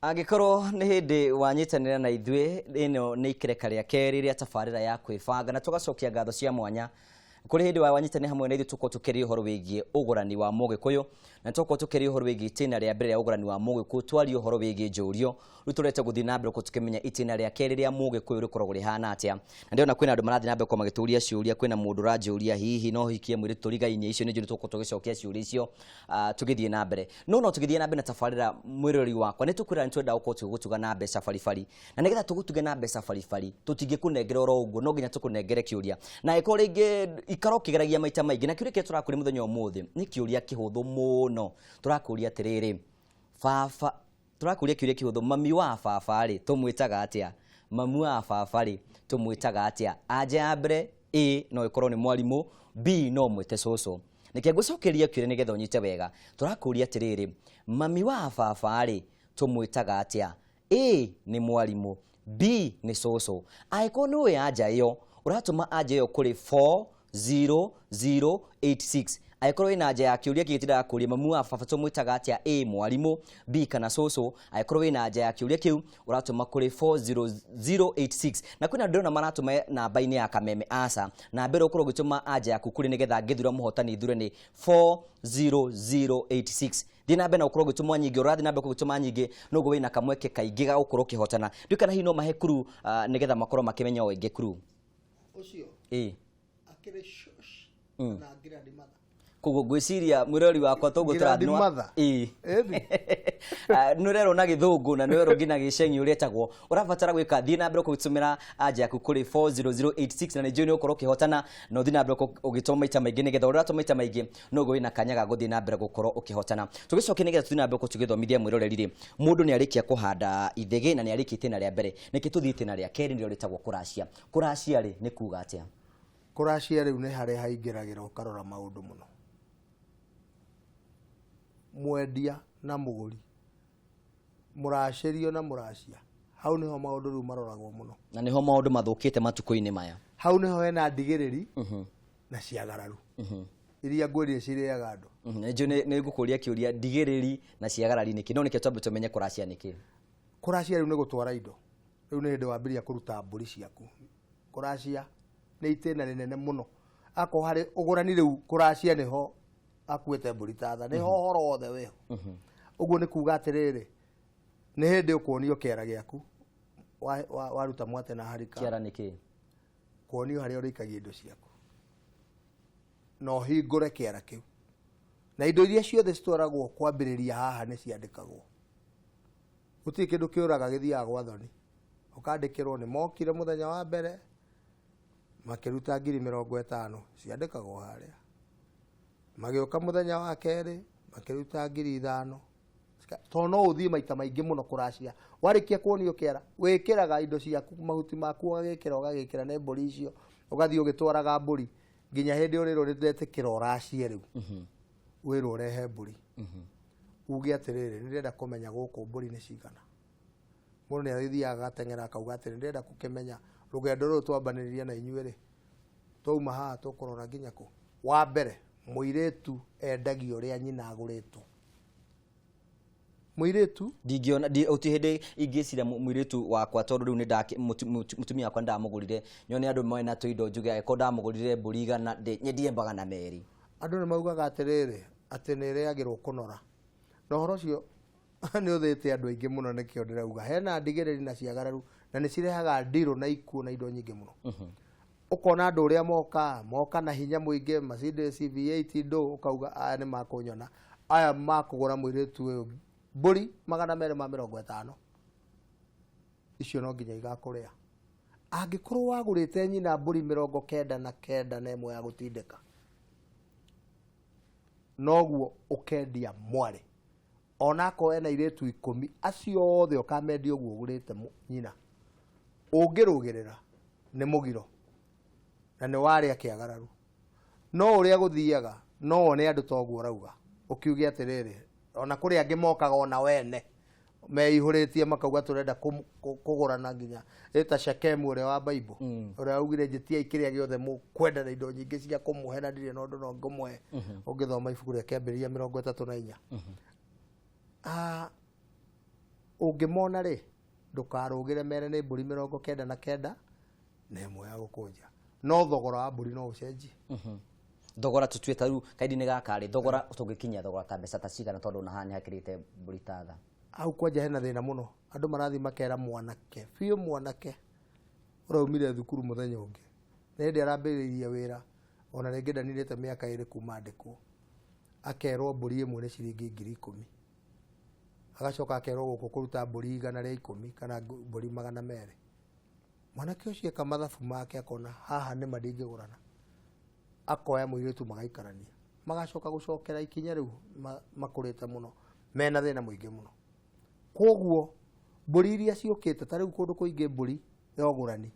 Angĩkorwo nĩ hĩndĩ wanyitanĩra na ithuĩ, ĩno nĩ ikereka rĩa kerĩ rĩa tabarĩra ya kwĩbanga, na tũgacokia ngatho cia mwanya kũrĩ hĩndĩ wa wanyitanĩra hamwe na ithuĩ. Tũkorwo tũkĩaria ũhoro wĩgiĩ ũgũrani wa Mũgĩkũyũ, na tũkorwo tũkĩaria ũhoro wĩgiĩ itĩna rĩa mbere rĩa ũgũrani wa Mũgĩkũyũ, twaria ũhoro wĩgiĩ njũrio. Rĩu tũrete gũthiĩ na mbere gũkorwo tũkĩmenya itĩna rĩa kerĩ rĩa Mũgĩkũyũ rĩkoragwo rĩhana atĩa. Na ndĩrona kwĩna andũ marathiĩ na mbere gũkorwo magĩtũria ciũria. Kwĩna mũndũ ũranjũria, hihi no hikie mũirĩtu tũrigainie? Icio nĩ njũria tũgũkorwo tũgĩcokia ciũria icio tũgĩthiĩ na mbere. No tũgĩthiĩ na mbere na tabarĩra, mwĩroreri wakwa, nĩ tũkwĩra nĩ twenda gũkorwo tũgĩgũtuga na mbeca baribari, na nĩgetha tũgũtuge na mbeca baribari tũtingĩkũnengera oro ũguo, no nginya tũkũnengere kĩũria, na angĩkorwo rĩngĩ ikara ũkĩgeragia maita maingĩ. Na kĩũria kĩrĩa tũrakũria mũthenya ũmũthĩ nĩ kĩũria kĩhũthũ mũno. Tũrakũria atĩrĩrĩ, baba, tũrakũria kĩũria kĩhũthũ, mami wa baba rĩ, tũmwĩtaga atĩa? Mami wa baba rĩ, tũmwĩtaga atĩa? Anja ya mbere, A, no ĩkorwo nĩ mwarimũ, B, no mwĩte cũcũ. Nĩkĩ ngũcokeria kĩũria nĩgetha ũnyite wega. Tũrakũria atĩrĩrĩ, mami wa baba rĩ, tũmwĩtaga atĩa? A nĩ mwarimũ, B nĩ cũcũ. Angĩkorwo nĩ ũĩ anja ĩyo, ũratũma anja ĩyo kũrĩ 40086. Angĩkorwo wĩna anja ya kĩũria kĩngĩ tindakũria, mamu wa baba tũmwĩtaga atĩa? A mwarimũ, B kana cũcũ. Angĩkorwo wĩna anja ya kĩũria kĩu, ũratũma kũrĩ 40086. Na kwĩna ndĩrona maratũma namba-inĩ ya kameme, aca namba ĩrĩa ũkorwo ũgĩtũma anja yaku kũrĩ nĩgetha ngĩthura mũhotani thure nĩ 40086. Thiĩ na mbere na gũkorwo ũgĩtũma nyingĩ, ũrathiĩ na mbere gũtũma nyingĩ noguo wĩna kamweke kaingĩ ga gũkorwo ũkĩhotana. Ndiũĩ kana hihi no mahe kuru nĩgetha makorwo makĩmenya o ĩngĩ kuru. Ũcio ĩ akĩrĩ shush na grandmother. Koguo ngwĩciria mwĩrori wakwa toguo. Grandmother. Ĩ. Ĩthi. Nĩ ũrerwo na gĩthũngũ na nĩ ũrerwo nginya gĩceng'i ũrĩa ĩtagwo. Ũrabatara gwĩka, thiĩ na mbere kũgĩtũmĩra anja yaku kũrĩ 40086, na nĩ njũĩ nĩ ũgũkorwo ũkĩhotana. Na ũthiĩ na mbere ũgĩtũma maita maingĩ, nĩgetha ũrĩa ũratũma maita maingĩ noguo wĩna kanya ga gũthiĩ na mbere gũkorwo ũkĩhotana. Tũgĩcoke nĩgetha tũthiĩ na mbere tũgĩthomithia mwĩroreri rĩ, mũndũ nĩ arĩkia kũhanda ithĩgĩ na nĩ arĩkia itĩna rĩa mbere, nĩkĩ tũthiĩ itĩna rĩa kerĩ, nĩrĩo rĩtagwo kũracia. Kũracia rĩ, nĩ kuga atĩa? Kũracia rĩu nĩ harĩa haingĩragĩra ũkarora maũndũ mũno, mwendia na mũgũri, mũracĩrio na mũracia. Hau nĩho maũndũ rĩu maroragwo mũno. Na nĩho maũndũ mathũkĩte matukũ-inĩ maya. Hau nĩho hena ndigĩrĩri na ciagararu iria ngwĩrire cirĩaga andũ. Nĩ njũĩ nĩ ngũkũria kĩũria, ndigĩrĩri na ciagarari nĩkĩ, no nĩkĩo twambe tũmenye kũracia nĩkĩ. Kũracia rĩu nĩ gũtwara indo. Rĩu nĩ hĩndĩ wambĩrĩria kũruta mbũri ciaku. Kũracia nĩ itĩna rĩnene mũno. Akorwo harĩ ũgũrani rĩu, kũracia nĩho akuĩte mbũri tatha, nĩho ũhoro wothe wĩho. Ũguo nĩ kuga atĩrĩrĩ, nĩ hĩndĩ ũkuonio kĩara gĩaku waruta mwate na harika. Kĩara nĩkĩ? Kuonio harĩa ũrĩikagia indo ciaku, na ũhingũre kĩara kĩu, na indo iria ciothe citwaragwo kwambĩrĩria haha nĩ ciandĩkagwo. Gũtirĩ kĩndũ kĩũraga gĩthiaga gwa thoni. Ũkandĩkĩrwo nĩ mokire mũthenya wa mbere makĩruta 50,000, ciandĩkagwo harĩa. Magĩũka mũthenya wa kerĩ makĩruta 5,000. Tondũ no ũthiĩ maita maingĩ mũno kũracia. Warĩkia kuonio kĩara, wĩkĩraga indo ciaku, mahuti maku ũgagĩkĩra, ũgagĩkĩra nĩ mbũri icio, ũgathiĩ ũgĩtwaraga mbũri nginya hĩndĩ ũrĩrwo nĩ ndetĩkĩra ũracie. Rĩu wĩrwo ũrehe mbũri, uge atĩrĩrĩ, nĩ ndĩrenda kũmenya gũkũ mbũri nĩ cigana. Mũndũ nĩ agĩthiaga agateng'era akauga atĩrĩ, ndĩrenda gũkĩmenya rũgendo rũrũ twambanĩrĩria na inyuĩ rĩ, twauma haha tũkũrora nginya kũ. Wa mbere, mũirĩtu endagio ũrĩa nyina agũrĩtwo. Mũirĩtu Ndingĩona ũti hĩndĩ ingĩciria mũirĩtu wakwa, tondũ rĩu nĩ mũtumia wakwa ndamũgũrire, nyone andũ mena tũindo, njuge angĩkorwo ndamũgũrire mbũri 100, nyendie 200. Andũ nĩ maugaga atĩrĩrĩ, atĩ nĩ ĩrĩagĩrwo kũnora, na ũhoro ũcio nĩ ũthĩte andũ aingĩ mũno. Nĩkĩo ndĩrauga hena ndigĩrĩri na ciagararu, na nĩ cirehaga ndirũ na ikuũ na indo nyingĩ mũno. Ũkona andũ ũrĩa moka moka na hinya mũingĩ, Mercedes V8 ndũ, ũkauga aya nĩ makũnyona, aya makũgũra mũirĩtu ũyũ mbũri 250, icio no nginya igakũrĩa. Angĩkorwo wagũrĩte nyina mbũri 99 na ĩmwe ya gũtindĩka, noguo ũkendia mwarĩ. Onakorwo ena airĩtu 10, acio othe ũkamendia ũguo ũgũrĩte nyina. Ũngĩrũgĩrĩra nĩ mũgiro na nĩ warĩa kĩagararu. No ũrĩa gũthiaga, no wone andũ toguo ũrauga, ũkiuge atĩrĩrĩ, ona kũrĩ angĩ mokaga ona wene meihũrĩtie makauga tũrenda kũgũrana, nginya ĩta Shekemu ũrĩa wa Bible, ũrĩa waugire, njĩtiai kĩrĩa gĩothe mũkwenda na indo nyingĩ cia kũmũhe, na ndirĩ na ũndũ no ngũmũhe. Ũngĩthoma ibuku rĩa Kĩambĩrĩria 34. Ũngĩmona rĩ, ndũkarũgĩre mere nĩ mbũri 99 na ĩmwe ya gũkũnja, no thogora wa mbũri no ũcenjie. Thogora tũtue ta rĩu kaindi-inĩ gaka rĩ, thogora tũngĩkinyia thogora ta mbeca ta cigana, tondũ na haha nĩ hakĩrĩte mbũri ta tha? Hau kwanja hena thĩna mũno. Andũ marathiĩ makera mwanake biũ, mwanake ũraumire thukuru mũthenya ũngĩ, nĩ hĩndĩ arambĩrĩirie wĩra, ona rĩngĩ ndaninĩte mĩaka 2 kuma andĩkwo, akerwo mbũri ĩmwe nĩ ciringi 10,000. Agacoka akerwo gũkũ kũruta mbũri 110 kana mbũri 200. Mwanake ũcio eka mathabu make akona haha nĩma ndingĩgũrana, akoya mũirĩtu magaikarania, magacoka gũcokera ikinya rĩu makũrĩte mũno, mena thĩna mũingĩ mũno. Koguo mbũri iria ciũkĩte ta rĩu kũndũ kũingĩ, mbũri ya ũgũrani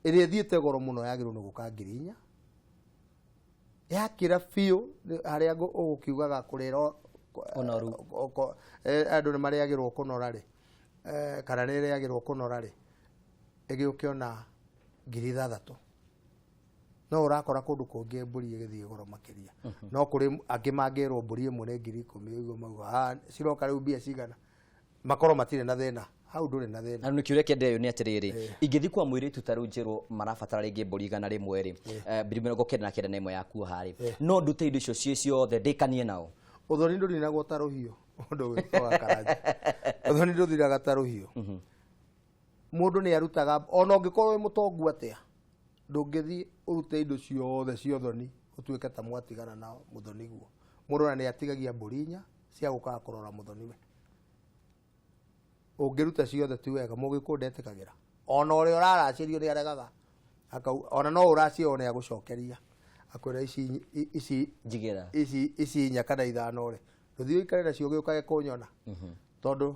ĩrĩa ĩthiĩte goro mũno yagĩrĩirwo nĩ gũka 4,000, yakĩra biũ harĩa ũgũkiugaga kũrĩra Ũnoru. Andũ nĩ marĩagĩrwo kũnora rĩ, kana nĩ ĩrĩagĩrwo kũnora rĩ, ĩgĩũke ona 6,000. No ũrakora kũndũ kũngĩ mbũri ĩgĩthiĩ goro makĩria. No kũrĩ angĩ mangĩrwo mbũri ĩmwe nĩ 10,000, ũguo mauga, "Ah, ciroka rĩu mbia cigana?" Makorwo matirĩ na thĩna hau, ndũrĩ na thĩna. Na nĩ kĩũria kĩa ndĩrayo nĩ atĩrĩrĩ, ingĩthiĩ kwa mũirĩtu ta rĩu njĩrwo marabatara rĩngĩ mbũri 100 rĩ, mbũri 99 na ĩmwe ya kuoha rĩ, no ndute indo icio ciĩ ciothe ndĩkanie nao? Ũthoni ndũninagwo ta rũhiũ, ũndũ gwĩkwo Karanja. Ũthoni ndũthiraga ta rũhiũ. Mũndũ nĩ arutaga, ona ũngĩkorwo wĩ mũtongu atĩa, ndũngĩthiĩ ũrute indo ciothe cia ũthoni ũtuĩke ta mwatigana na mũthoni guo. Mũndũ ona nĩ atigagia mbũri inya cia gũkaga kũrora mũthoni we. Ũngĩruta ciothe ti wega, mũgĩkũyũ ndetĩkagĩra. Ona ũrĩa ũraracĩrio nĩ aregaga. Ona no ũracie o nĩ agũcokeria. Akwĩra ici ici Njigĩra. Ici inya kana ithano rĩ, ndũthiĩ ũikare nacio ũgĩũkage kũnyona. Tondũ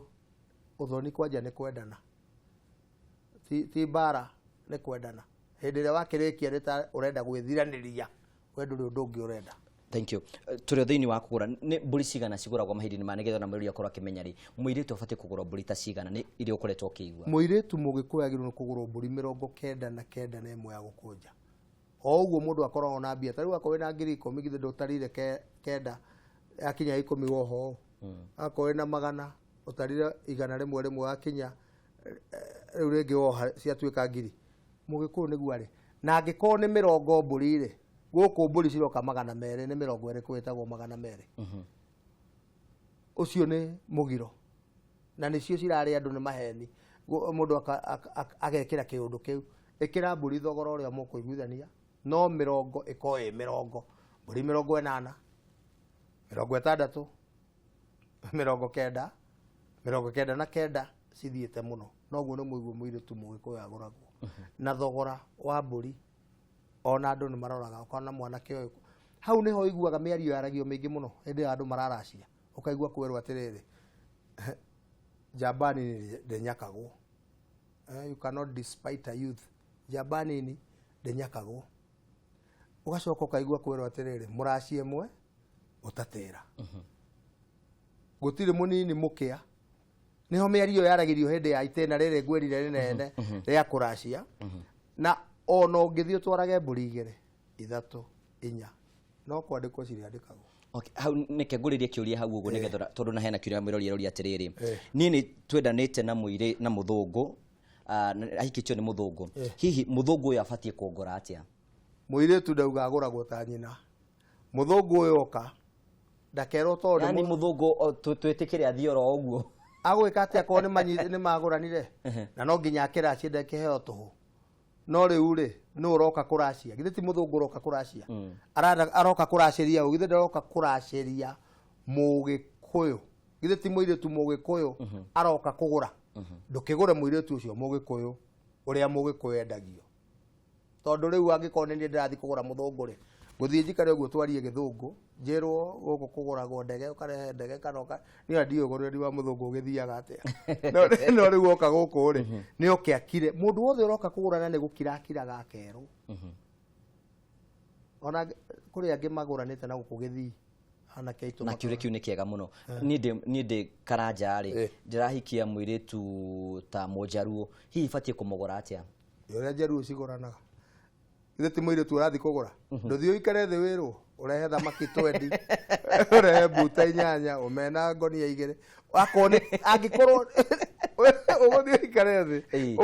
ũthoni kwanja nĩ kwendana. Ti mbara, nĩ kwendana. Hĩndĩ ĩrĩa wakĩrĩkia nĩ ta ũrenda gwĩthiranĩria, we ndũrĩ ũndũ ũngĩ ũrenda. Thank you. Tũrĩ o thĩinĩ wa kũgũra, nĩ mbũri cigana cigũragwo mahinda-inĩ maya, nĩgetha ona mũirĩtu akorwo akĩmenya rĩ, mũirĩtu abatiĩ kũgũra mbũri ta cigana nĩ iria ũkoretwo ũkĩigua? Mũirĩtu mũgĩkũyũ agĩrĩirwo nĩ kũgũrwo mbũri 99 na ĩmwe ya gũkũnja. O ũguo mũndũ akoragwo na mbia, ta rĩu akorwo wĩna 10,000, githĩ ndũtarire kenda, yakinya 10 woho ũũ. Akorwo wĩna 100, ũtarire 100 rĩmwe, wakinya rĩu rĩngĩ woha ciatuĩka ngiri. Mũgĩkũyũ nĩguo arĩ. Na angĩkorwo nĩ mĩrongo mbũri rĩ, gũkũ mbũri ciroka 200, nĩ mĩrongo ĩrĩkũ ĩtagwo 200? Ũcio nĩ mũgiro. Na nĩcio cirarĩ andũ nĩ maheni. Mũndũ agekĩra kĩũndũ kĩu. Ĩkĩra mbũri thogora ũrĩa mũkũiguithania, no mĩrongo ĩkorwo ĩ mĩrongo. Mbũri 80, 60, 90, 99 cithiĩte mũno. Noguo nĩ mũiguo mũirĩtu mũgĩkũyũ agũragwo. Na thogora wa mbũri ona andũ nĩ maroraga, ũkona mwanake ũyũ. Hau nĩho ũiguaga mĩario yaragio mĩingĩ mũno hĩndĩ ĩrĩa andũ mararacia. Ũkaigua kwĩrwo atĩrĩrĩ, njamba nini ndĩnyakagwo. You cannot despite a youth. Njamba nini ndĩnyakagwo. Ũgacoka ũkaigua kwĩrwo atĩrĩrĩ, mũraci ĩmwe ũtatĩra. Gũtirĩ mũnini mũkĩa. Nĩho mĩario yaragĩrio hĩndĩ ya itĩna rĩrĩ ngwĩrire rĩnene rĩa kũracia. Na ona ũngĩthiĩ ũtwarage mbũri igĩrĩ, ithatũ, inya, no kwandĩkwo cirĩandĩkagwo. Okay, hau nĩke ngũrĩrie kĩũria hau ũguo nĩgetha tondũ na hena kĩũria mwĩrori aroria atĩrĩrĩ, niĩ nĩ twendanĩte na mũirĩ na mũthũngũ, ahikĩtio nĩ mũthũngũ, hihi mũthũngũ ũyũ abatiĩ kũngora atĩa? Mũirĩtu ndauga agũragwo ta nyina. Mũthũngũ ũyũ oka ndakerwo tondũ Yani mũthũngũ twĩtĩkĩre athiĩ oro ũguo? Agwĩka atĩa akorwo nĩ magũranire na no nginya akĩracie ndekĩheo tũhũ? No rĩu rĩ, nũ ũroka kũracia? Githĩ ti mũthũngũ ũroka kũracia? Aroka kũracĩria ũ? Githĩ ndaroka kũracĩria mũgĩkũyũ? Githĩ ti mũirĩtu mũgĩkũyũ aroka kũgũra? Ndũkĩgũre mũirĩtu ũcio mũgĩkũyũ ũrĩa mũgĩkũyũ endagio. Tondũ rĩu angĩkorwo nĩ niĩ ndĩrathiĩ kũgũra mũthũngũ rĩ, ngũthiĩ njikare ũguo twarie gĩthũngũ, njĩrwo gũkũ kũgũragwo ndege, ũkarehe ndege kana ũka niĩ ona ndiũĩ ũgũrĩri wa mũthũngũ ũgĩthiaga atĩa. No rĩu oka gũkũ rĩ, nĩ oke akire. Mũndũ wothe ũroka kũgũrana nĩ gũkira akiraga akerwo. Ona kũrĩ angĩ magũranĩte na gũkũ gĩthii. Anake aitũ Na kĩũria kĩu nĩ kĩega mũno. Niĩ ndĩ Karanja rĩ, ndĩrahikia mũirĩtu ta mũnjaruo, hihi batiĩ kũmũgũra atĩa? Ũrĩa njaruo cigũranaga. Ithe ti mũirĩtu ũrathiĩ kũgũra, ndũthiĩ ũikare thĩ wĩrwo ũrehe thamaki twendi, ũrehe mbuta 8, ũmena ngonia 2. Akorwo nĩ angĩkorwo ũgũthiĩ ũikare thĩ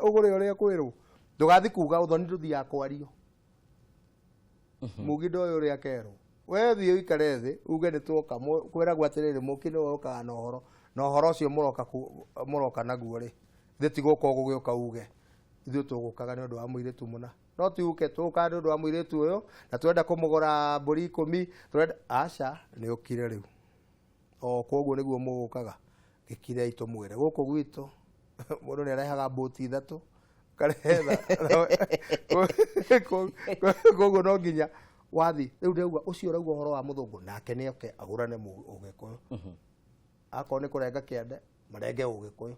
ũgũre ũrĩa kwĩrwo, ndũgathiĩ kuga ũthoni, ndũthiaga kwario mugi ndoĩ ũrĩa kerwo. We thiĩ ũikare thĩ uge nĩ tuoka kwĩragwo atĩrĩrĩ, mũki nĩwe ũkaga na ũhoro, na ũhoro ũcio mũroka mũroka naguo rĩ, thĩ ti gũka ũgũgĩũka uge ithuĩ tũgũkaga nĩ ũndũ wa mũirĩtu mũna, no ti uke tũgũkaga nĩ ũndũ wa mũirĩtu ũyũ na twenda kũmũgũra mbũri 10, tũrenda aca. Nĩ ũkire rĩu o koguo nĩguo mũgũkaga, gĩkirei tũmwĩre gũkũ gwitũ mũndũ nĩ arehaga mbũti 3 karehe, koguo no nginya wathi rĩu. Ndĩrauga ũcio ũrauga ũhoro wa mũthũngũ nake nĩ oke agũrane ũgĩkũyũ, akorwo nĩ kũrenga kĩande marenge ũgĩkũyũ,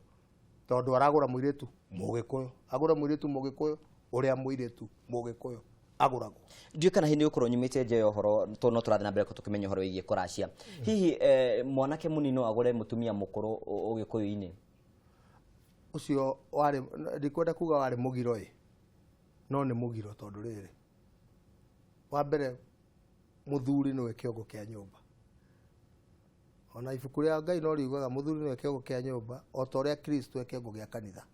tondũ aragũra mũirĩtu mũgĩkũyũ, agũra mũirĩtu mũgĩkũyũ ũrĩa mũirĩtu mũgĩkũyũ agũragwo. Ndiũĩ kana hihi nĩ ũkorwo nyumĩte nja ya ũhoro, tondũ no tũrathiĩ na mbere tũkĩmenya ũhoro wĩgiĩ kũracia. Hihi mwanake mũnini no agũre mũtumia mũkũrũ ũgĩkũyũ-inĩ? Ũcio warĩ, ndikwenda kuga warĩ mũgiro ĩ, no nĩ mũgiro, tondũ rĩrĩ, wa mbere mũthuri nĩwe kĩongo kĩa nyũmba. Ona ibuku rĩa Ngai no riugaga mũthuri nĩwe kĩongo kĩa nyũmba, o ta ũrĩa Kristo e kĩongo gĩa kanitha.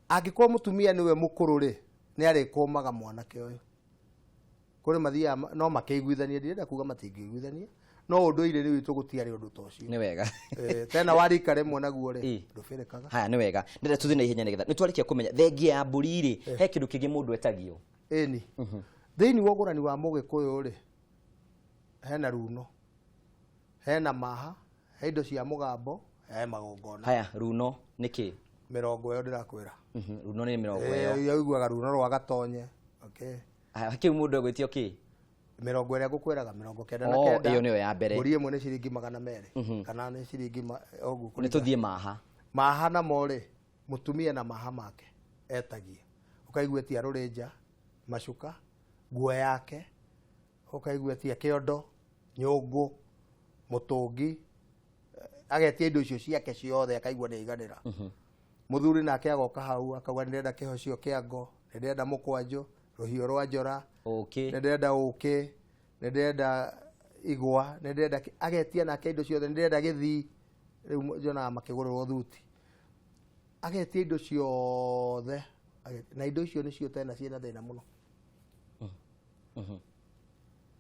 Angĩkorwo mũtumia nĩwe mũkũrũ rĩ, nĩ arĩkũmaga mwanake ũyũ. Kũrĩ mathiaga no makĩiguithania, ndirenda kuga matingĩiguithania, no ũndũire rĩu witũ gũtiarĩ ũndũ ta ũcio. Nĩ wega. Tena warika rĩmwe naguo rĩ, ndũbĩrĩkaga. Haya, nĩ wega, ndĩrenda tũthiĩ na ihenya nĩgetha nĩ twarĩkia kũmenya thengia ya mbũri rĩ, he kĩndũ kĩngĩ mũndũ etagio? Ĩni, thĩinĩ wa ũgũrani wa mũgĩkũyũ rĩ, hena runo, hena maha, he indo cia mũgambo, he magongona. Haya, runo nĩ kĩ? Mĩrongo ĩyo ndĩrakwĩra. Runo nĩ mĩrongo ĩyo. Ĩyo ũiguaga runo rwa gatonye, okay. Haya, kĩu mũndũ egwĩtio kĩ? Mĩrongo ĩrĩa ngũkwĩraga, 99. Ĩyo nĩyo ya mbere. Mbũri ĩmwe nĩ ciringi 200 kana nĩ ciringi ũguo. Nĩ kũringana. Tũthiĩ maha. Maha namo rĩ, mũtumia na maha make etagia, ũkaigua etia rũrĩnja, macuka, nguo yake, ũkaigua etia kĩondo, nyũngũ, mũtũngi, agetia indo icio ciake ciothe, akaigua nĩ aiganĩra. Mũthuri nake agoka hau akauga nĩ ndĩrenda kĩhocio kĩa ngo, nĩ ndĩrenda mũkwanjũ, rũhiũ rwa njora, ũkĩ, nĩ ndĩrenda ũkĩ, nĩ ndĩrenda igwa, nĩ ndĩrenda agetia nake indo ciothe, nĩ ndĩrenda gĩthii, rĩu nyonaga makĩgũrĩrwo thuti, agetia indo ciothe, na indo icio nĩcio tena ciĩna thĩna mũno,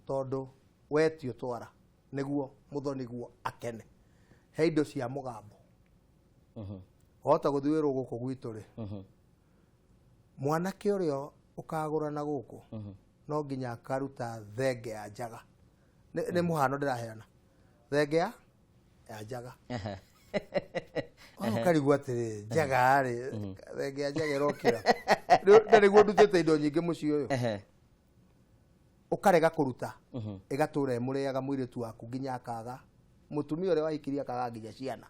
tondũ wetio twara nĩguo mũthoniguo akene. He indo cia mũgambo, wahota gũthiĩ wĩrwo gũkũ gwitũ rĩ, mwanake ũrĩa ũkagũra na gũkũ no nginya akaruta thenge ya njaga. Nĩ mũhano ndĩraheana, thenge ya njaga. Ũkarigwo atĩrĩ, njaga rĩ, thenge ya njaga ĩrokĩra? Na nĩguo ndutĩte indo nyingĩ mũciĩ ũyũ. Ũkarega kũruta, ĩgatũra ĩmũrĩaga mũirĩtu waku nginya akaga mũtumia ũrĩa wahikirie, akaga nginya ciana,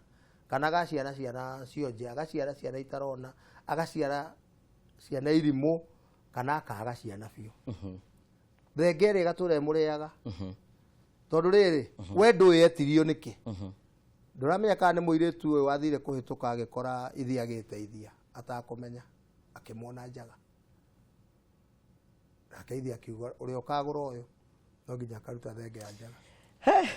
kana agaciara ciana cionje, agaciara ciana itarona, agaciara ciana irimũ, kana akaga ciana biũ. Thenge ĩrĩa ĩgatũra ĩmũrĩaga, tondũ rĩrĩ, we ndũĩ etirio nĩkĩ, ndũramenya kana nĩ mũirĩtu ũyũ wathire kũhĩtũka agĩkora ithiĩ agĩteithia atakũmenya, akĩmuona njaga, nake ithiĩ akiuga ũrĩa ũkagũra ũyũ no nginya akaruta thenge ya njaga.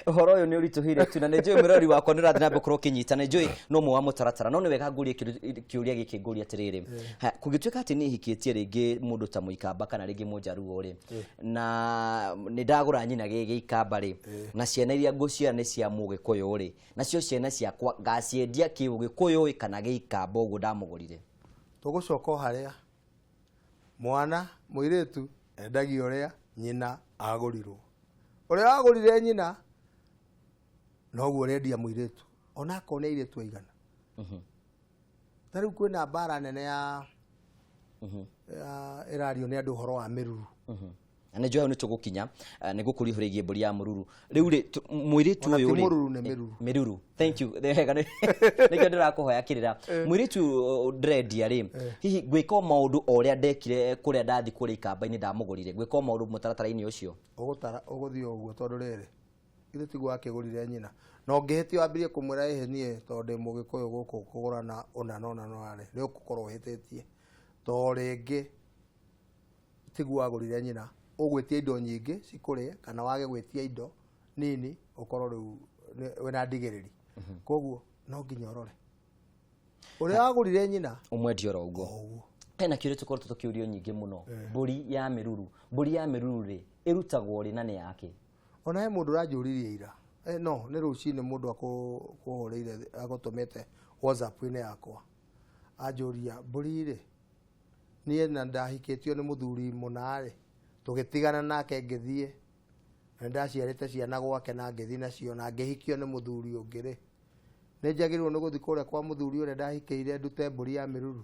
Ũhoro ũyũ nĩ ũritũhĩire tu, na nĩ njũĩ mũrori wakwa nĩ ũrathiĩ na mbere gũkorwo ũkĩnyita, nĩ njũĩ no ũmwe wa mũtaratara, no nĩ wega ngũrie kĩũria gĩkĩ, ngũrie atĩrĩrĩ. Haya, kũngĩtuĩka atĩ nĩ hikĩtie rĩngĩ mũndũ ta mũikamba kana rĩngĩ mũnjaruo rĩ, na nĩ ndagũra nyina gĩ gĩikamba rĩ, na ciana iria ngũciara nĩ cia mũgĩkũyũ rĩ, nacio ciana ciakwa ngaciendia kĩũgĩkũyũ ĩ kana gĩikamba ũguo ndamũgũrire? Tũgũcoka o harĩa mwana mũirĩtu endagia ũrĩa nyina agũrirwo. Ũrĩa wagũrire nyina noguo ũrendia mũirĩtu, onakorwo nĩ airĩtu aigana. Ta rĩu kwĩna mbara nene ya ĩrario nĩ andũ ũhoro wa mĩruru. Na nĩ njũĩ hau nĩ tũgũkinya, nĩ gũkũria ũhoro wĩgiĩ mbũri ya mũruru. Rĩu rĩ, mũirĩtu Ona ũyũ ti rĩ mũruru, nĩ mĩruru. Mĩruru, thank you. Nĩ wega, nĩkĩo ndĩrakũhoya kĩrĩra. Mũirĩtu ndĩrendia rĩ, hihi ngwĩka o maũndũ o ũrĩa ndekire kũrĩa ndathi kũrĩa ikamba-inĩ ndamũgũrire, ngwĩka o maũndũ mũtaratara-inĩ ũcio? Ũgũtara ũgũthiĩ o ũguo, tondũ rĩrĩ, ithe tiguo wakĩgũrire nyina, na ũngĩhĩtia wambirie kũmwĩra ĩhĩ niĩ tondũ ndĩ mũgĩkũyũ gũkũ kũgũrana ũna na ũna na ũna rĩ, nĩ ũgũkorwo ũhĩtĩtie, to rĩngĩ Tiguo wagũrire nyina, ũgwĩtia indo nyingĩ cikũrĩe kana wage gwĩtia indo nini ũkorwo rĩu wĩna ndigĩrĩri. Koguo no nginya ũrore ũrĩa wagũrire nyina ũmwendie oro ũguo. O ũguo. Hena kĩũria tũkoretwo tũkĩũrio nyingĩ mũno, mbũri ya mĩruru. Mbũri ya mĩruru rĩ, ĩrutagwo rĩ na nĩ yake? Ona he mũndũ ũranjũririe ira, no nĩ rũcinĩ, mũndũ akũhũrĩire, agũtũmĩte WhatsApp-inĩ yakwa, anjũria mbũri rĩ, niĩ na ndahikĩtio nĩ mũthuri mũna rĩ, tũgĩtigana nake, ngĩthiĩ na ndaciarĩte ciana gwake na ngĩthiĩ nacio na ngĩhikio nĩ mũthuri ũngĩ rĩ, nĩ njagĩrĩirwo nĩ gũthiĩ kũrĩa kwa mũthuri ũrĩa ndahikĩire ndute mbũri ya mĩruru?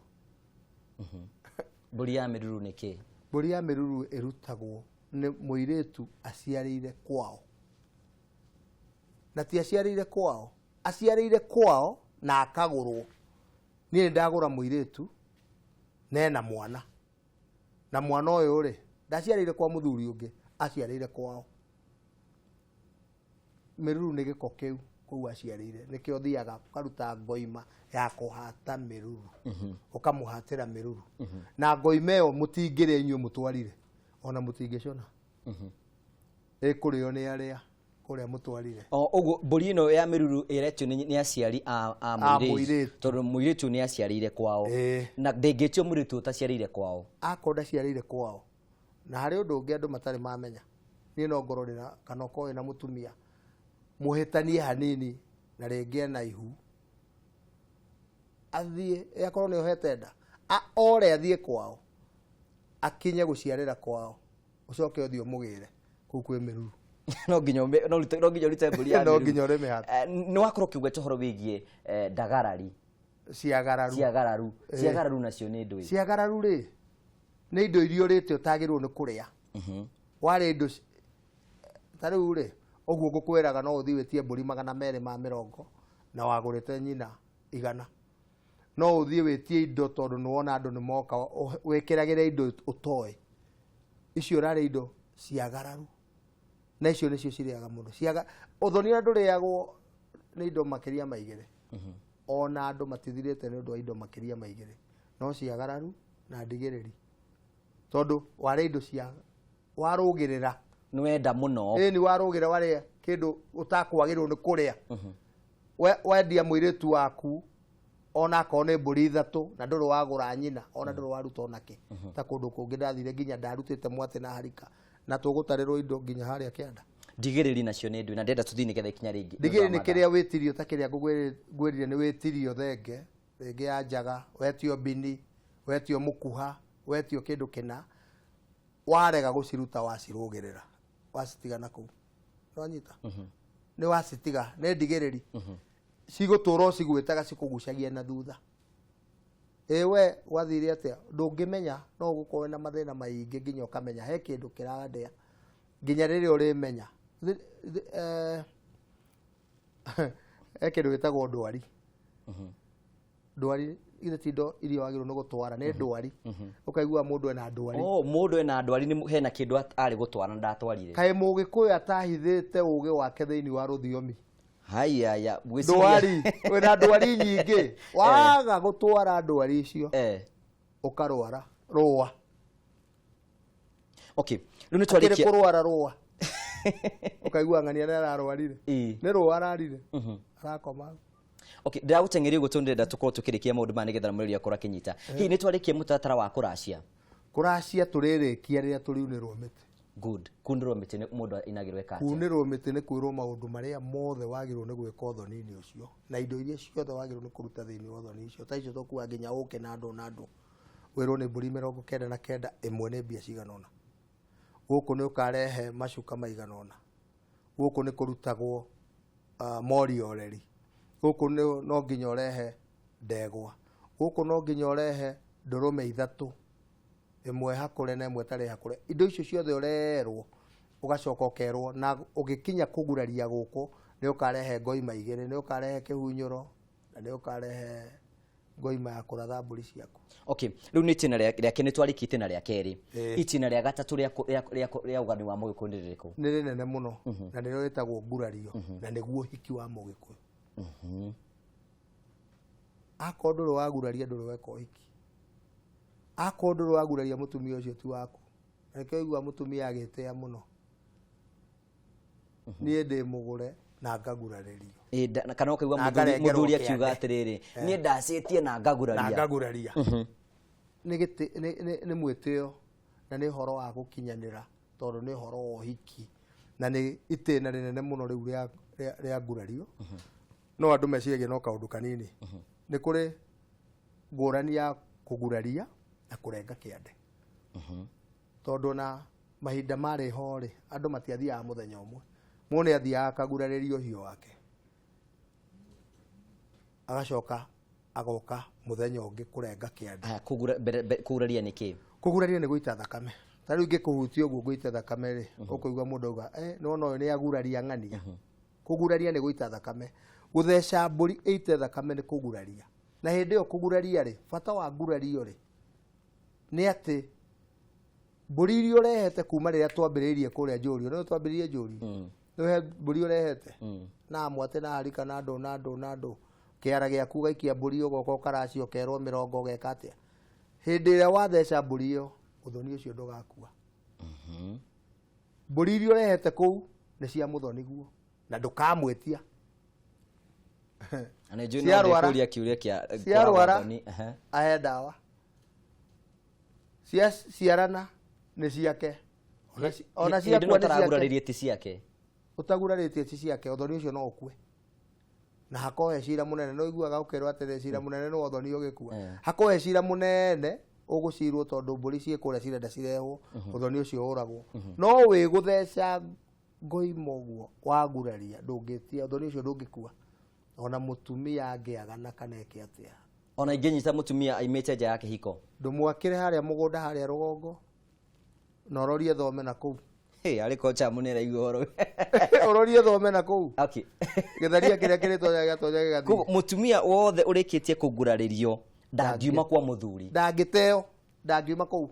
Mbũri ya mĩruru nĩ kĩ? Mbũri ya mĩruru ĩrutagwo nĩ mũirĩtu aciarĩire kwao, na ti aciarĩire kwao, aciarĩire kwao na akagũrwo. Niĩ nĩ ndagũra mũirĩtu nena mwana, na mwana ũyũ rĩ, ndaciarĩire kwa mũthuri ũngĩ, aciarĩire kwao. Mĩruru nĩ gĩko kĩu kũu aciarĩire, nĩkĩo thiaga ũkaruta ngoima ya kũhata mĩruru, ũkamũhatĩra mĩruru na ngoima ĩyo mũtingĩrĩa inyuĩ mũtwarire, ona mũtingĩcona, ĩkũrĩo nĩ arĩa kũrĩa mũtwarire. O ũguo mbũri ĩno ya mĩruru ĩretio nĩ aciari a A mũirĩtu, mũirĩtu. Tondũ mũirĩtu nĩ aciarĩire kwao. Na ndĩngĩtio mũirĩtu ũtaciarĩire kwao. Akorwo ndaciarĩire kwao. Na harĩ ũndũ ũngĩ andũ matarĩ mamenya, niĩ no ngorwo ndĩna kana ũkorwo wĩna mũtumia mũhĩtanie hanini na rĩngĩ ena ihu, athiĩ akorwo nĩ ohete nda, ore athiĩ kwao, akinye gũciarĩra kwao, ũcoke ũthiĩ ũmũgĩre kũu kwĩ mĩruru. No nginya no nginya ũrute mbũri ya No mĩruru. nginya ũrĩmĩhate. Nĩ wakorwo ũkĩgweta ũhoro wĩgiĩ ndagaraри. Ciagararu. Ciagararu. Ciagararu nacio nĩ ndũĩ? Ciagararu rĩ, nĩ indo iria ũrĩte ũtagĩrĩirwo nĩ kũrĩa. Warĩ indo ta rĩu rĩ, ũguo ngũkwĩraga, no ũthiĩ wĩtie mbũri 220 na wagũrĩte nyina 100. No ũthiĩ wĩtie indo tondũ nĩ wona andũ nĩ moka, wĩkĩragĩre indo ũtoĩ. Icio ũrarĩa indo ciagararu, na icio nĩcio cirĩaga mũno. Ũthoni ũrĩa ndũrĩagwo nĩ indo makĩria ma igĩrĩ, ona andũ matithirĩte nĩ ũndũ wa indo makĩria ma igĩrĩ, no ciagararu na ndigĩrĩri, tondũ warĩa indo cia warũgĩrĩra. Nĩ wenda mũno. Ĩni, warũgĩra warĩa kĩndũ ũtakwagĩrĩirwo nĩ kũrĩa. Wendia mũirĩtu waku ona akorwo nĩ mbũri ithatũ na ndũrĩ wagũra nyina, ona ndũrĩ waruta onake, ta kũndũ kũngĩ ndathire nginya ndarutĩte mwatĩ na harika na tũgũtarĩrwo indo nginya harĩa kĩanda. Ndigĩrĩri nacio nĩ ndũĩ? Na ndĩrenda tũthiĩ nĩgetha ikinya rĩngĩ. Ndigĩrĩ nĩ kĩrĩa wĩtirio, ta kĩrĩa ngwĩrire, nĩ wĩtirio thenge rĩngĩ ya njaga, wetio mbini, wetio mũkuha, wetio kĩndũ kĩna, warega gũciruta, wacirũgĩrĩra, wacitiga na kũu, nĩwanyita, nĩ wacitiga, nĩ ndigĩrĩri cigũtũra cigwĩtaga, cikũgucagia na thutha. Ĩ we gwathire atĩa? Ndũngĩmenya, no ũgũkorwo na mathĩna maingĩ nginya ũkamenya he kĩndũ kĩrandĩa, nginya rĩrĩa ũrĩmenya. He kĩndũ gĩtagwo ndwari. Ndwari ithe ti indo iria wagĩrĩirwo nĩ gũtwara, nĩ ndwari. Ũkaigua mũndũ ena ndwari. Oh, mũndũ ena ndwari, nĩ hena kĩndũ arĩ gũtwara na ndatwarire. Kaĩ mũgĩkũyũ atahithĩte ũgĩ wake thĩinĩ wa rũthiomi? Haya Ndwari, wĩna ndwari nyingĩ, waga gũtwara ndwari icio, ũkarwara rũa. Okay, rĩu nĩ akĩrĩ twarĩkia. Kũrwara rũa, ũkaigua ng'ania nĩ ararwarire. Nĩ rũa ararire, arakoma. Okay, ndĩragũteng'eria ũguo tondũ ndĩrenda tũkorwo tũkĩrĩkia maũndũ maya nĩgetha mũrĩri akorwo akĩnyita. Hihi nĩ twarĩkia mũtaratara wa kũracia? Kũracia tũrĩrĩkia rĩrĩa tũriunĩrwo mĩtĩ. Good. Kunĩrwo mĩtĩ nĩ mũndũ ainagĩrwo eka atĩa? Kunĩrwo mĩtĩ nĩ kwĩrwo maũndũ marĩa mothe wagĩrĩirwo nĩ gwĩka ũthoni-inĩ ũcio, na indo iria ciothe wagĩrĩirwo nĩ kũruta thĩinĩ wa ũthoni ũcio, ta icio tũkuaga nginya ũkĩ na andũ na andũ, wĩrwo nĩ mbũri 99, ĩmwe nĩ mbia cigana ũna, gũkũ nĩ ũkarehe macuka maigana ũna, gũkũ nĩ kũrutagwo morioreri, gũkũ no nginya ũrehe ndegwa, gũkũ no nginya ũrehe ndũrũme ithatũ, ĩmwe hakũre na ĩmwe ĩtarĩ hakũre. Indo icio ciothe ũrerwo, ũgacoka ũkerwo na ũgĩkinya kũguraria gũkũ nĩ ũkarehe ngoima igĩrĩ, nĩ ũkarehe kĩhunyũro na nĩ ũkarehe ngoima ya kũratha mbũri ciaku. Okay, rĩu nĩ itĩna rĩa nĩ twarĩkia itĩna rĩa kerĩ. Itĩna rĩa gatatũ rĩa ũgani wa mũgĩkũyũ nĩ rĩrĩkũ? Nĩ rĩnene mũno, na nĩrĩo rĩtagwo ngurario, na nĩguo hiki wa mũgĩkũyũ. Akorwo ndũrĩ waguraria, ndũrĩ weka ũhiki. Akorwo ndũrĩ waguraria, mũtumia ũcio ti waku. Na nĩkĩo ũiguaga mũtumia agĩtĩa mũno, niĩ ndĩ mũgũre na ngagurarĩrio. Ĩ, kana ũkaigua Na ngarengerwo mũthuri akiuga kĩande. atĩrĩrĩ, niĩ ndacĩtie na ngaguraria. Na ngaguraria. Nĩ gĩtĩ, nĩ mwĩtĩo na nĩ ũhoro wa gũkinyanĩra, tondũ nĩ ũhoro wa ũhiki na nĩ itĩna rĩnene mũno rĩu rĩa ngurario. No andũ meciragia no kaũndũ kanini. Nĩ kũrĩ ngũrani ya kũguraria na kũrenga kĩande. Tondũ na mahinda marĩ ho rĩ, andũ matiathiaga mũthenya ũmwe. Mũndũ nĩ athiaga akagurarĩrio ũhiũ wake, agacoka agoka mũthenya ũngĩ kũrenga kĩande. Aya, kũguraria nĩ kĩ? Kũguraria nĩ gũita thakame. Ta rĩu ingĩkũhutia ũguo ngũite thakame rĩ, ũkũigua mũndũ auga, nĩwona ũyũ nĩ aguraria ng'ania. Kũguraria nĩ gũita thakame. Gũtheca mbũri ĩite thakame nĩ kũguraria. Na hĩndĩ ĩyo kũguraria rĩ, bata wa ngurario rĩ, nĩ atĩ mbũri iria ũrehete kuma rĩrĩa twambĩrĩirie kũrĩa njũrio, nĩwe twambĩrĩirie njũrio? Nĩwe mbũri ũrehete? Na mwate na harika na ndũ na ndũ na ndũ. Kĩara gĩaku ũgaikia mbũri ũgoka ũkaracia ũkerwo mĩrongo ũgeka atĩa. Hĩndĩ ĩrĩa watheca mbũri ĩyo, ũthoni ũcio ndũgakua. Mbũri iria ũrehete kũu nĩ cia mũthoni guo, na ndũkamwĩtia. Na nĩ njũĩ no Ciarwara. ndĩkũria kĩũria kĩa Ciarwara. kũragwo thoni. Ahe ndawa. Cia ciarana nĩ ciake. Ona Hĩndĩ ciakua ĩno nĩ ciake. ũtaragurarĩrie ti ciake. Ũtagurarĩtie ti ciake, ũthoni ũcio no ũkue. Na hakohe cira mũnene, no ũiguaga ũkerwo atĩrĩ, cira mũnene nĩ ũthoni ũgĩkua. Hakohe cira mũnene ũgũcirwo tondũ mbũri ciĩ kũrĩa cirenda cirehwo, ũthoni ũcio ũragwo. No wĩ gũtheca ngoima ũguo waguraria, ndũngĩtia, ũthoni ũcio ndũngĩkua. Ona mũtumia angĩagana kana eke atĩa. Ona ingĩnyita mũtumia aimĩte nja ya kĩhiko. Ndũmwakĩre harĩa mũgũnda harĩa rũgongo, na ũrorie thome na kũu. Hey, arĩ kocha mũnene araigua ũhoro. Ũrorie thome na kũu. Okay. Gĩtharia kĩrĩa kĩrĩtonya gĩatonya gĩgathiĩ. Koguo mũtumia wothe ũrĩkĩtie kũgurarĩrio ndangiuma kwa mũthuri. Ndangĩteo, ndangiuma kũu.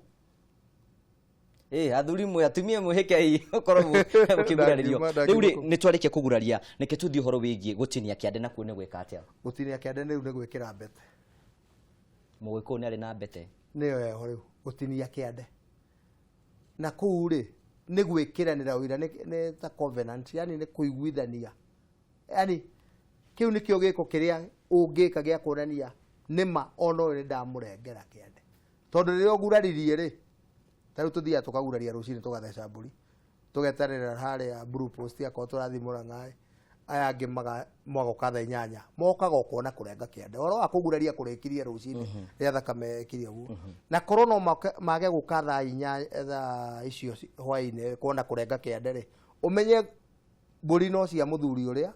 Athuri mwe, atumia mwĩhĩke ũkorwo mũkĩgurarĩrio. Ndangiuma, Rĩu rĩ, ndangiuma kũu. nĩ twarĩkia kũguraria, nĩkĩ tũthiĩ ũhoro wĩgiĩ gũtinia kĩande nakuo nĩ gwĩka atĩa? Gũtinia kĩande rĩu nĩ gwĩkĩra mbete. Mũgĩkũyũ nĩ arĩ na mbete. Nĩyo eho rĩu, gũtinia kĩande. Na kũu rĩ, nĩ gwĩkĩranĩra ũira, nĩ ta covenant, yani nĩ kũiguithania. Yani kĩu nĩkĩo gĩko kĩrĩa ũngĩka gĩa kuonania nĩma ona ũyũ nĩ ndamũrengera kĩande. Tondũ rĩrĩa ũguraririe rĩ, ta rĩu tũthiaga tũkaguraria rũcinĩ tũgatheca mbũri, tũgeterera harĩa Blue Post akorwo tũrathiĩ Mũrang'a, aya angĩ magoka thaa inyanya, mokaga o kuona kũrenga kĩande. Ũhoro wa kũguraria kũrĩkirie rũcinĩ, rĩrĩa thakame ĩkirie ũguo. Na korwo no mage gũka thaa inya, thaa icio hwaĩ-inĩ kuona kũrenga kĩande rĩ, ũmenye mbũri no cia mũthuri ũrĩa,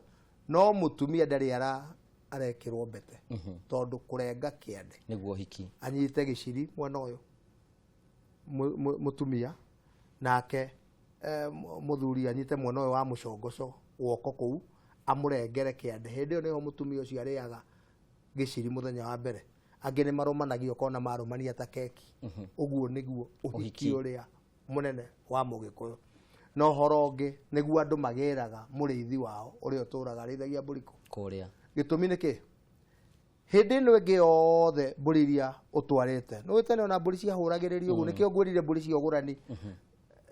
no mũtumia ndarĩ arekĩrwo mbete. Tondũ kũrenga kĩande. Nĩguo ũhiki. Anyite gĩciri mwena ũyũ, mũtumia, nake mũthuri anyite mwena ũyũ wa mũcongoco guoko kũu, amũrengere kĩande. Hĩndĩ ĩyo nĩho mũtumia ũcio arĩaga gĩciri mũthenya wa mbere. Angĩ nĩ marũmanagia ũkona marũmania ta keki. Ũguo nĩguo ũhiki Ũhiki. ũrĩa mũnene wa Mũgĩkũyũ. Na ũhoro ũngĩ nĩguo andũ magĩraga mũrĩithi wao ũrĩa ũtũraga arĩithagia mbũri kũ? Kũrĩa. Gĩtũmi nĩ kĩ? Hĩndĩ ĩno ĩngĩ yothe mbũri iria ũtwarĩte, nĩ ũĩ tene ona mbũri ciahũragĩrĩrio ũguo, nĩkĩo ngwĩrire mbũri cia ũgũrani,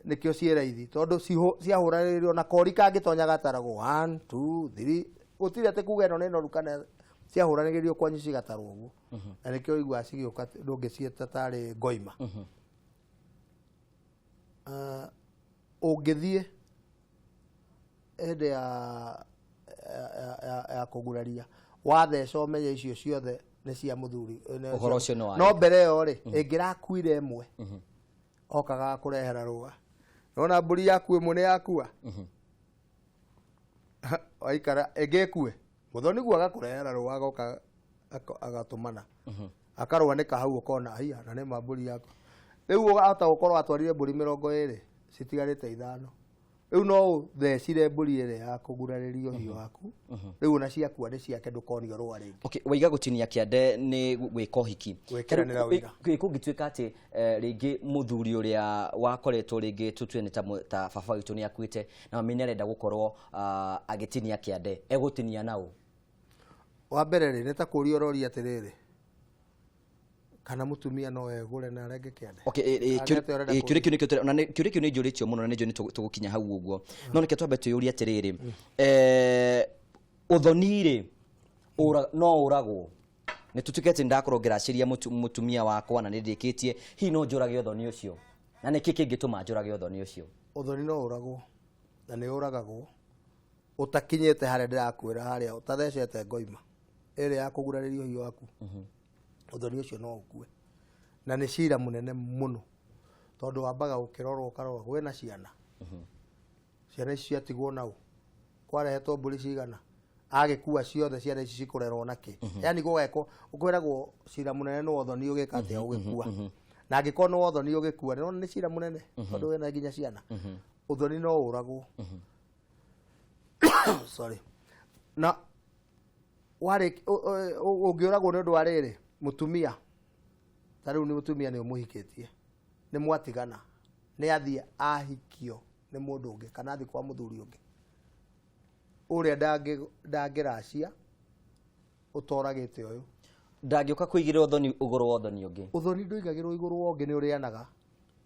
nĩkĩo ciĩ raithi, tondũ ciahũragĩrĩrio na kori kangĩtonya gataragwo 1, 2, 3, gũtirĩ atĩ kuga ĩno nĩ noru kana ciahũranĩrĩrio kwanyu cigatarwo ũguo. Na nĩkĩo ũiguaga cigĩũka ndũngĩciĩta tarĩ ngoima. Ũngĩthiĩ hĩndĩ ya kũguraria, watheca ũmenye icio ciothe nĩ cia mũthuri, nĩ Ũhoro cia ũcio nĩ wa No rĩka. mbere ĩyo rĩ, ĩngĩrakuire ĩmwe, okaga kũrehera rũa. Nona mbũri yaku ĩmwe nĩ yakua? Waikara, ĩngĩ ĩkue. Mũthoni guo agakũrehera rũa, agoka, agatũmana. Akarũa nĩ kahau ũkona, haiya, na nĩ ma mbũri yaku. Rĩu ũgahota gũkorwo atwarire mbũri mĩrongo ĩrĩ, citigarĩte ithano. Rĩu no ũthecire mbũri ĩrĩa ya kũgurarĩrio ũhiũ waku. Rĩu ona ciakua nĩ ciake, ndũkonio rũa rĩngĩ. Okay, waiga gũtinia kĩande nĩ gwĩka ũhiki. Gwĩkĩranĩra Rĩu, ũira. kũngĩtuĩka atĩ rĩngĩ mũthuri ũrĩa wakoretwo rĩngĩ tũtue nĩ ta baba witũ nĩ akuĩte na mami nĩ arenda gũkorwo agĩtinia kĩande, egũtinia naũ? Wa mbere rĩ, nĩ ta kũũria ũroria atĩrĩrĩ, Kana mũtumia no egũre na arenge kĩande? Okay, Kana nĩ atĩa ũrenda kĩũria kĩu nĩkĩo na kĩũria kĩu nĩ njũrĩtio mũno na nĩ njũĩ nĩ tũgũkinya hau ũguo, no nĩkĩo twambe twĩyũrie atĩrĩrĩ, ũthoni rĩ, no ũragwo? Nĩ tũtuĩke atĩ nĩndakorwo ngĩracĩria mũtumia wakwa na nĩ ndĩkĩtie, hihi no njũrage ũthoni ũcio? Na nĩkĩ kĩngĩtũma njũrage ũthoni ũcio? Ũthoni no ũragwo, na nĩ ũragagwo ũtakinyĩte harĩa ndĩrakwĩra, harĩa ũtathecete ngoima ĩrĩa ya kũgurarĩria ũhiũ waku. Ũthoni ũcio no ũkue, na nĩ cira mũnene mũno, tondũ wambaga gũkĩrorwo, ũkarora kwĩna ciana, ciana ici ciatigwo nau, kwarehetwo mbũri cigana, agĩkua ciothe, ciana ici cikũrerwo nakĩ? Yani gũgekwo, kwĩragwo cira mũnene nĩ wothoni ũgĩka atĩa, ũgĩkua. Na angĩkorwo nĩ wothoni ũgĩkua, nĩwona nĩ cira mũnene, tondũ wĩna nginya ciana. Ũthoni no ũragwo, sorry, na warĩ ũngĩũragwo nĩ ũndũ wa rĩrĩ, mũtumia ta rĩu nĩ mũtumia nĩ ũmũhikĩtie, nĩ mwatigana, nĩ athiĩ ahikio nĩ mũndũ ũngĩ kana athiĩ kwa mũthuri ũngĩ ũrĩa ndangĩracia ũtoragĩte ũyũ. Ndangĩũka kũigĩrĩra ũthoni ũgũrũ wa ũthoni ũngĩ. Ũthoni ndũigagĩrwo igũrũ wa ũngĩ, nĩ ũrĩanaga,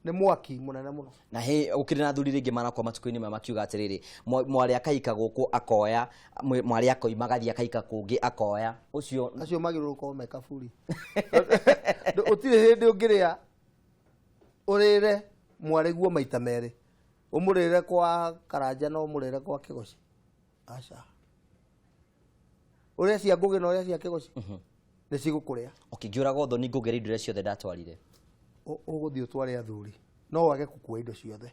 nĩ mwaki mũnene mũno. Na he gũkĩrĩ na athuri rĩngĩ marakorwo matukũ-inĩ maya makiuga atĩrĩrĩ, mwarĩ akaika gũkũ akoya, mwarĩ akoima agathiĩ akaika kũngĩ akoya ũcio. Acio magĩrĩirwo gũkorwo me kaburi. Ũtirĩ hĩndĩ ũngĩrĩa ũrĩre mwarĩguo maita merĩ, ũmũrĩre kwa Karanja na ũmũrĩre kwa Kĩgoci. Aca, ũrĩa cia Ngũgĩ na ũrĩa cia Kĩgoci nĩ cigũkũrĩa. Ũkĩngĩũraga ũthoni, ngũgĩra indo iria ciothe ndatwarire. Ũgũthiĩ ũtware athuri, no wage gũkua indo ciothe,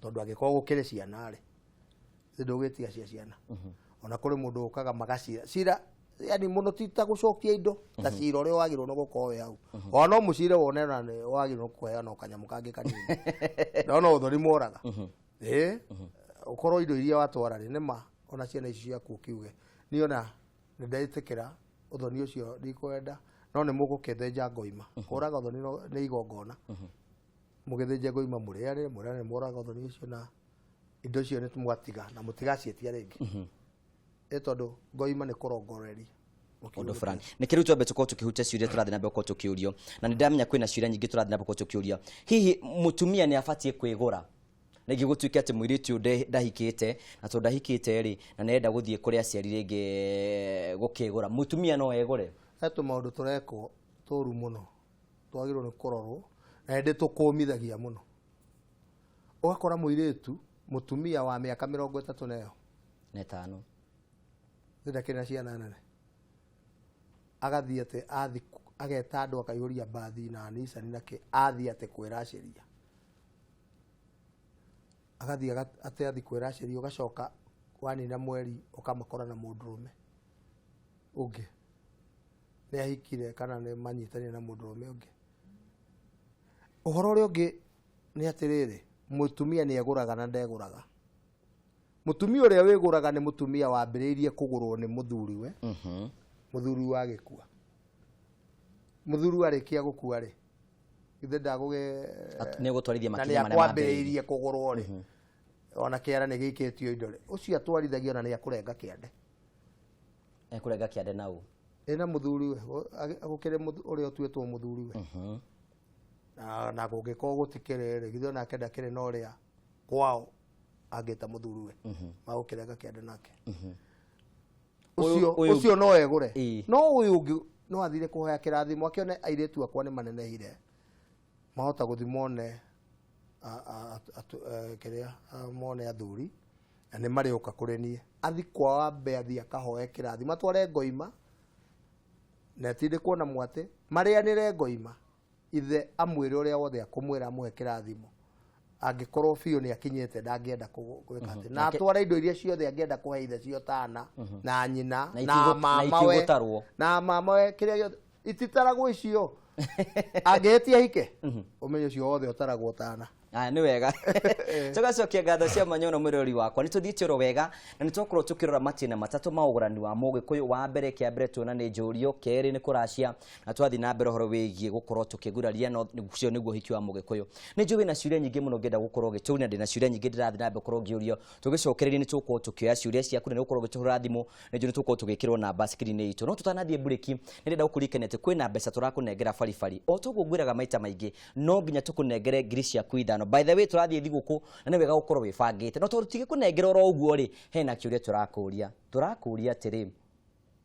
tondũ angĩkorwo gũkĩrĩ ciana rĩ, ndũgĩtiga cia ciana. Ona kũrĩ mũndũ ũkaga magacira cira, yani mũno ti ta gũcokia indo, ta cira ũrĩa wagĩrĩirwo nĩ gũkorwo wĩ hau. Ona no mũcire wone ona nĩ wagĩrĩirwo nĩ kũheana o kanyamũ kangĩ kanini, no no ũthoni moraga. Ĩ ũkorwo indo iria watwara rĩ, nĩ ma ona ciana ici ciaku ũkiuge niĩ ona nĩ ndetĩkĩra ũthoni ũcio ndikwenda, no nĩ mũgũkĩthĩnja ngoima. Kũraga ũthoni nĩ igongona, mũgĩthĩnje ngoima, mũrĩanĩre, mũrĩanĩre, mũraga ũthoni ũcio na indo icio nĩ mwatiga na mũtigaciĩtia rĩngĩ, ĩ tondũ ngoima nĩ kũrongoreria. Ũndũ fulani nĩ kĩrĩu twambe tũkorwo tũkĩhutia ciũria tũrathiĩ na mbere gũkorwo tũkĩũrio, na nĩ ndamenya kwĩna ciũria nyingĩ tũrathiĩ na mbere gũkorwo tũkĩũrio. Hihi mũtumia nĩ abatiĩ kwĩgũra? Rĩngĩ gũtuĩke atĩ mũirĩtu ũyũ ndahikĩte, na tondũ ndahikĩte rĩ, na nĩarenda gũthiĩ kũrĩ aciari rĩngĩ gũkĩgũra, mũtumia no egũre? He tũmaũndũ tũrekwo tũru mũno twagĩrĩirwo nĩ kũrorwo, na nĩ tũkũmithagia mũno. Ũgakora mũirĩtu mũtumia wa mĩaka 30 na ĩyo na ĩtano ndakĩrĩ na ciana nene, agathiĩ atĩ athi ageta andũ, akaihũria mbathi na Nissan na kĩ, athiĩ atĩ kwĩracĩria, agathiĩ atĩ athiĩ kwĩracĩria, ũgacoka wanina mweri ũkamakora na mũndũrũme ũngĩ, nĩ ahikire kana nĩ manyitanire na mũndũrũme ũngĩ. Ũhoro ũrĩa ũngĩ nĩ atĩrĩrĩ, mũtumia nĩ egũraga na ndegũraga. Mũtumia ũrĩa wĩgũraga nĩ mũtumia wambĩrĩirie kũgũrwo nĩ mũthuriwe. Mũthuri wagĩkua, mũthuri arĩkia gũkua rĩ, ithe ndagũgĩ Nĩ ũgũtwarithia na makinya nĩ marĩa mambĩrĩirie. akwambĩrĩirie kũgũrwo rĩ, ona kĩara nĩ gĩikĩtio indo rĩ, ũcio atwarithagia ona nĩ akũrenga kĩande. Ekũrenga kĩande nau? Ĩna mũthuriwe gũkĩrĩ ũrĩa ũtuĩtwo mũthuriwe, na kũngĩkorwo gũtikĩrĩ rĩ, githĩ onake ndakĩrĩ na ũrĩa kwao angĩta mũthuriwe magũkĩrenga kĩande nake? Ũcio ũcio no egũre. No ũyũ ũngĩ no athire kũhoya kĩrathimo, akĩone airĩtu akwa nĩ manenehire, mahota gũthi mone kĩrĩa, mone athuri na nĩ marĩũka kũrĩ niĩ. Athi kwao, ambe athi akahoe kĩrathimo, atware ngoima na etindĩkwo na mwatĩ, marĩanĩre ngoima, ithe amwĩre ũrĩa wothe akũmwĩra, amũhe kĩrathimo. Angĩkorwo biũ nĩ akinyĩte ndangĩenda gwĩka atĩ na atware indo iria ciothe angĩenda kũhe ithe cio tana na nyina Na na na mamawe itigũtarwo. Na mamawe, kĩrĩa gĩothe ititaragwo icio angĩhĩtia hike, ũmenyo ũcio wothe ũtaragwo tana. Aya, nĩ wega. Tũgacokia ngatho cia mwanya mũno mwĩroreri wakwa. Nĩ tũthiĩte oro wega na nĩ twakorwo tũkĩrora matĩna matatũ ma ũgũrani wa Mũgĩkũyũ. Wa mbere, kĩa mbere tuona nĩ njũrio, kerĩ nĩ kũracia, na twathiĩ na mbere ũhoro wĩgiĩ gũkorwo tũkĩguraria, no ũcio nĩguo ũhiki wa Mũgĩkũyũ. Nĩ njũĩ wĩna ciũria nyingĩ mũno ũngĩenda gũkorwo ũgĩtũria, na ndĩna ciũria nyingĩ ndĩrathiĩ na mbere gũkorwo ngĩũrio. Tũgĩcokereria nĩ tũgũkorwo tũkĩoya ciũria ciaku na nĩ ũgũkorwo ũgĩtũhũrĩra thimũ, nĩ njũĩ nĩ tũgũkorwo tũgĩkĩrwo namba screen-inĩ itũ. No tũtanathiĩ mburĩki, nĩ ndĩrenda gũkũririkania atĩ kwĩna mbeca tũrakũnengera baribari. O ta ũguo ngwĩraga maita maingĩ, no nginya tũkũnengere ngiri ciaku ithano. By the way, tũrathiĩ thigũkũ na nĩ wega gũkorwo wĩbangĩte. No tondũ tũtigĩkũnengera oro ũguo rĩ, hena kĩũria tũrakũria. Tũrakũria atĩrĩ,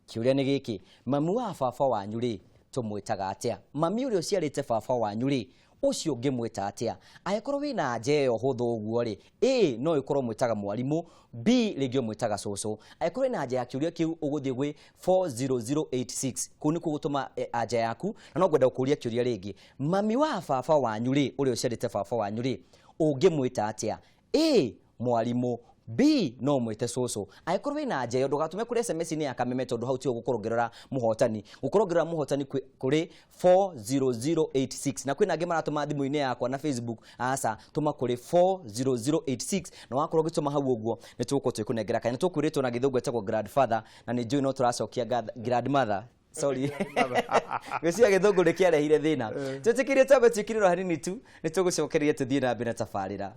kĩũria nĩ gĩkĩ, mami wa baba wanyu rĩ, tũmwĩtaga atĩa? Mami ũrĩa ũciarĩte baba wanyu rĩ, ũcio ũngĩmwĩta atĩa? Angĩkorwo wĩna anja ĩyo hũthũ ũguo rĩ, A no ĩkorwo mwĩtaga mwarimũ, B rĩngĩ ũmwĩtaga cũcũ. Angĩkorwo wĩna anja ya kĩũria kĩu ũgũthiĩ gwĩ 40086, kũu nĩkuo gũtũma anja yaku. Na no ngwenda gũkũria kĩũria rĩngĩ, mami wa baba wanyu rĩ, ũrĩa ũciarĩte baba wanyu rĩ, ũngĩmwĩta atĩa? A mwarimũ, B no mwĩte cũcũ. Angĩkorwo wĩna anja ĩyo ndũgatũme kũrĩ SMS-inĩ ya Kameme, tondũ hau tiho gũkorwo ngĩrora mũhotani. Gũkorwo ngĩrora mũhotani kũrĩ 40086, na kwĩna angĩ maratũma thimũ-inĩ yakwa na Facebook. Aca, tũma kũrĩ 40086, na wakorwo ũgĩtũma hau ũguo nĩ tũgũkorwo twĩkũnengera kanya. Tũkwĩrĩtwo na gĩthũngũ etagwo grandfather, na nĩ njũĩ no tũracokia grandmother, sorry, gwĩciria gĩthũngũ nĩ kĩarehire thĩna. Twĩtĩkĩrie twambe twĩkĩrĩrwo hanini tu, nĩ tũgũcokereria tũthiĩ na mbere na tabarĩra.